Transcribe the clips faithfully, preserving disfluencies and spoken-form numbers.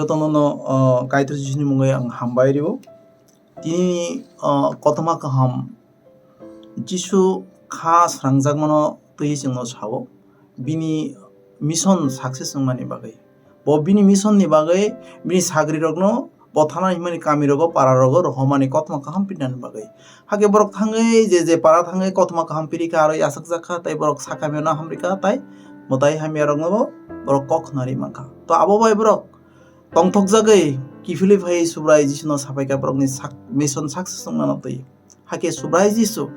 Tono no, o, Kaitor Jisuni mungwi ang hambai rio. Tini, o, kothoma kaham Jisu kha srangjakmano twi chwngno sao. Bini mission success wngmani bagwi. Bo bini mission ni bagwi bini sagrirokno bo thana himani kamirogo, pararogo rohormani kothoma kaham pirinani bagwi. Hakhe borok thangwi je je para thangwi kothoma kaham pirikha aro yachakjakha tei borok sakhamyano hamrikha tei mwtai hamyaroknobo borok kok khwnari mankha. To abo bai borok tongthokjagwi kiphilwi phaiwi Subrai Jisuno sapaikha borokni sak-, mission success wngmano twi. Hakhe Subrai Jisu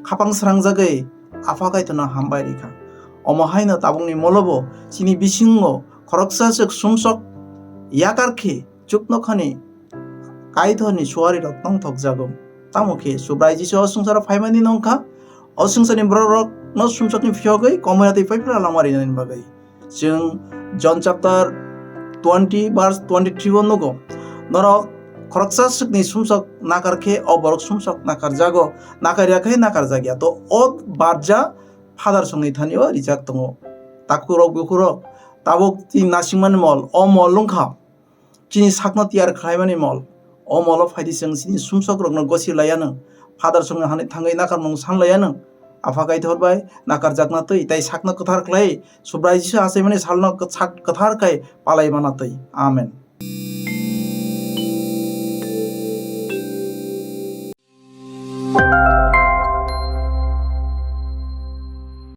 khapang srangjagwi Apha Kaitorno hambai rikha. Omo haino tabukni molobo chini bisingo khoroksa swk sumsok yakar khe chuknokhani Kaitorni suarirok tongthokjago. Tamo khe Subrai Jisu o swngcharo phaimani nongkha, o swngcharni bororokno sumsokni phiyogwi komoya twi paipra lama rinani bagwi. Chwng John chapter twenty verse twenty-three o nugo, norok khoroksa swkni sumsok nakar khe o borok sumsok nakarjago, nakar ya khe nakarjakya. To o barja Father songni thani o rijak tongo. Takhurok bukhurok, tabuk chini nasingmani mol, o mol wngkha chini sakno tiyar khlaimani mol. O molo phaidi chwng chini sumsokrokno gosi laiya nwng. Father songni hani thangwi nakarmung san laiya nwng. Apha Kaitor bai nakarjakna twi tei sakno kwthar khlai Subrai Jisu achaimani salno kwthar, kwthar khai palai mana twi. Amen.